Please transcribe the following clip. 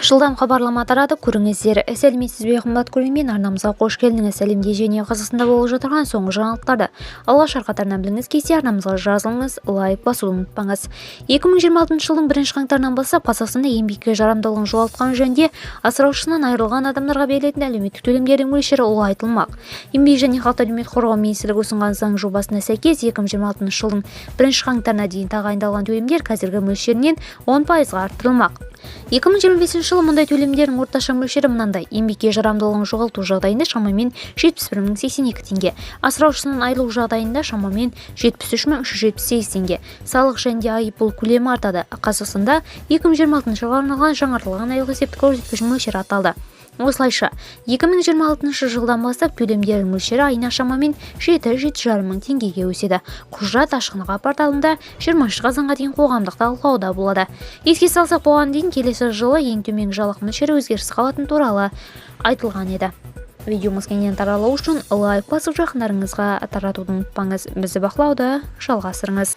Жылдам хабарлама таратып көріңіздер. Сәлеметсіз бе, қымбат көрермен! Арнамызға қош келдіңіз! Әлемде және Қазақстанда болып жатырған соңғы жаңалықтарды алғашқы қатарынан білгіңіз келсе, арнамызға жазылыңыз, лайк басуды ұмытпаңыз. 2026 жылдың бірінші қаңтарынан бастап Қазақстанда еңбекке жарамдылығын жоғалтқан жөнінде асыраушысынан айырылған адамдарға берілетін әлеуметтік төлемдердің мөлшері ұлғайтылмақ. Еңбек және халықты әлеуметтік қорғау министрлігі ұсынған заң жобасына сәйкес, 2026 жылдың бірінші қаңтарына дейін тағайындалған төлемдер қазіргі мөлшерінен 10%-ға арттырылмақ. 2025 жылы мұндай төлемдердің орташа мөлшері мынандай: еңбекке жарамдылығын жоғалту жағдайында шамамен 71 082 теңге, асыраушысынан айырылу жағдайында шамамен 73 378 теңге. Салық және айыппұл көлемі артады. Қазақстанда 2026 жылға арналған жаңартылған айлық есептік көрсеткіш мөлшері аталды. Осылайша, 2026 жылдан бастап төлемдердің мөлшері айына шамамен 7-7,5 мың теңгеге өседі. Құжат Ашық порталында 20 қазанға дейін қоғамдық талқылауда болады. Еске салсақ, бұған дейін келесі жылы ең төменгі жалақы мөлшері өзгеріссіз қалатыны туралы айтылған еді. Видеомыз кеңінен таралуы үшін лайк басып, жақындарыңызға таратуды ұмытпаңыз. Бізді бақылауды жалғастырыңыз.